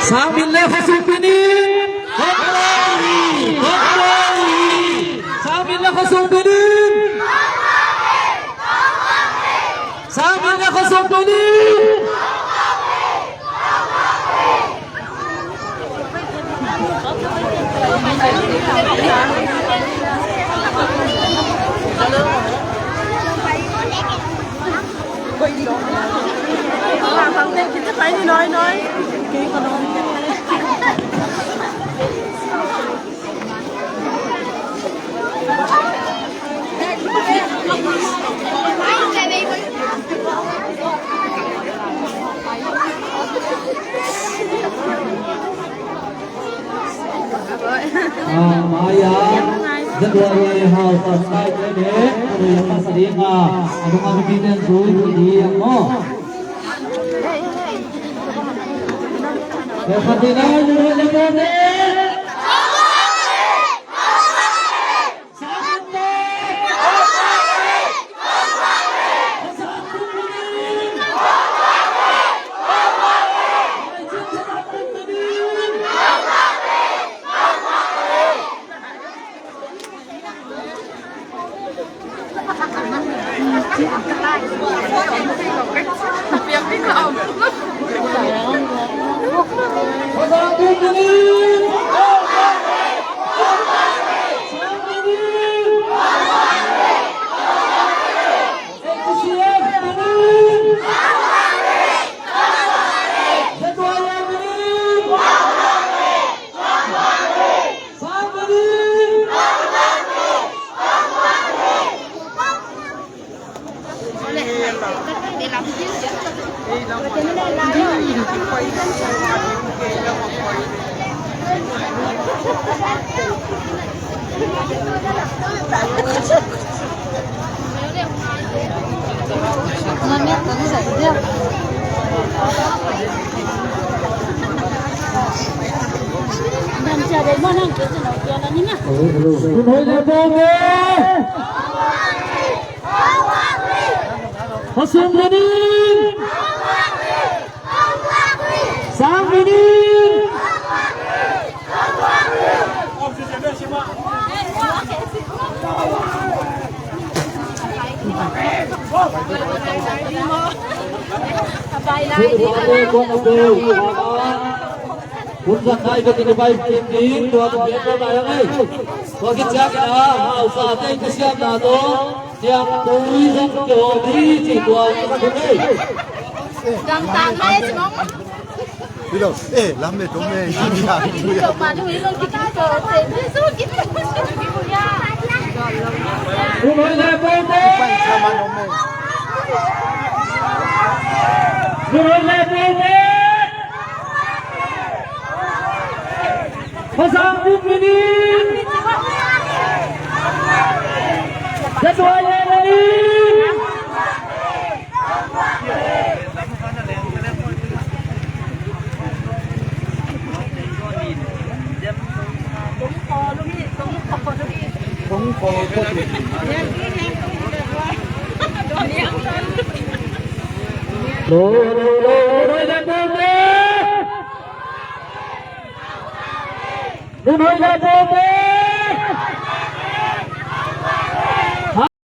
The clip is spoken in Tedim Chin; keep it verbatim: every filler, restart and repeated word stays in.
Sang min le khuasung min in. Sang min le khuasung min in. Sang min le khuasung min in. Ah, maya, Z Y A hau sa sai te ne, kami yang sa ding a, anu kami biten zui zui di ang mo. Eh, kami na, zui zui di. Sang min in! Hun zat nai ka kinibai ding tua ka pian ko nai ang ei. Tua khit ciangin a hausa te in ka siamna tawh thiangtui zong kihawl ding ci tua ka thum ei. Dangtak mai si mong. Hello. Eh, lam le tum le. Pai sa man om ei. Pasang buk ini. Ketua yang ini. Lo, lo, lo, lo, lo, lo, lo. Nun hoih le pawlpi.